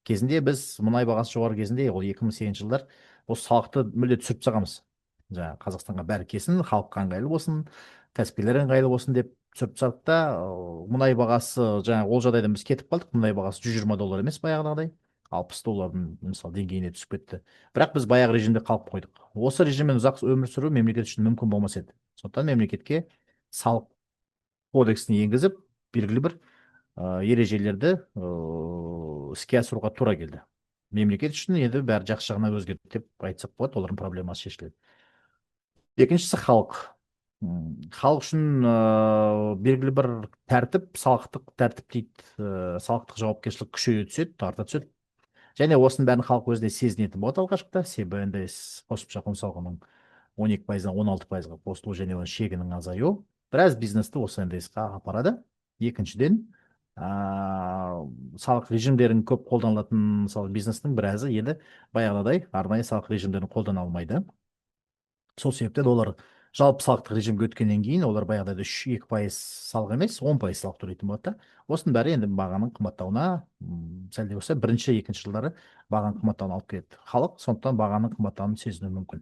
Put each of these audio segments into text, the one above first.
Кезінде біз мұнай бағасы жоғары кезінде, ол 2008 жылдар, осы салықты мүлде түсіріп тастағанбыз. Жаңағы Қазақстанға бәрі келсін, халыққа ыңғайлы болсын, кәсіпкерлер ыңғайлы болсын деп түсіріп тастадық та, мұнай бағасы жаңағы ол жағдайдан біз кетіп қалдық. Мұнай бағасы 120 доллар емес, баяғыдағыдай 60 доллардың, мысалы, деңгейіне түсіп кетті. Бірақ біз баяғы режимде қалып қойдық. Осы режиммен ұзақ өмір сүру мемлекет үшін мүмкін болмас еді. Сондықтан мемлекетке салық кодексін енгізіп, белгілі бір ережелерді іске асыруға тура келді. Мемлекет үшін енді бәрі жақсы жағына өзгерді деп айтсақ болады, олардың проблемасы шешіледі. Екіншісі — халық. Халық үшін белгілі бір тәртіп, салықтық тәртіп дейді, салықтық жауапкершілік күшейе түседі, арта түседі. Және осының бәрін халық өзіне сезінетін болады алғашқыда. Себебі НДС, қосымша құн салығының 12%-дан 16%-ға қосылу және оның шегінің азаюы біраз бизнесті осы НДС-қа апарады. Екіншіден, салық режимдерін көп қолданылатын, мысалы, бизнестің біразы енді баяғыдай арнайы салық режимдерін қолдана алмайды. Сол себептен олар жалпы салықтық режимге өткеннен кейін олар баяғыдай 3-2% салық емес, 10% салық төлейтін болады да. Осының бәрі енді бағаның қымбаттауына, сәл де болса, бірінші, екінші жылдары бағаның қымбаттауына алып келеді. Халық сондықтан бағаның қымбаттауын сезінуі мүмкін.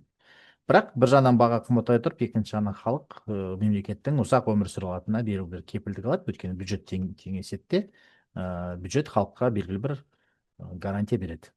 Бірақ бір жағынан баға қымбаттай тұрып, екінші жағынан халық мемлекеттің ұзақ өмір сүре алатынына белгілі бір кепілдік алады. Өйткені бюджет теңеседі де, бюджет халыққа белгілі бір гарантия береді.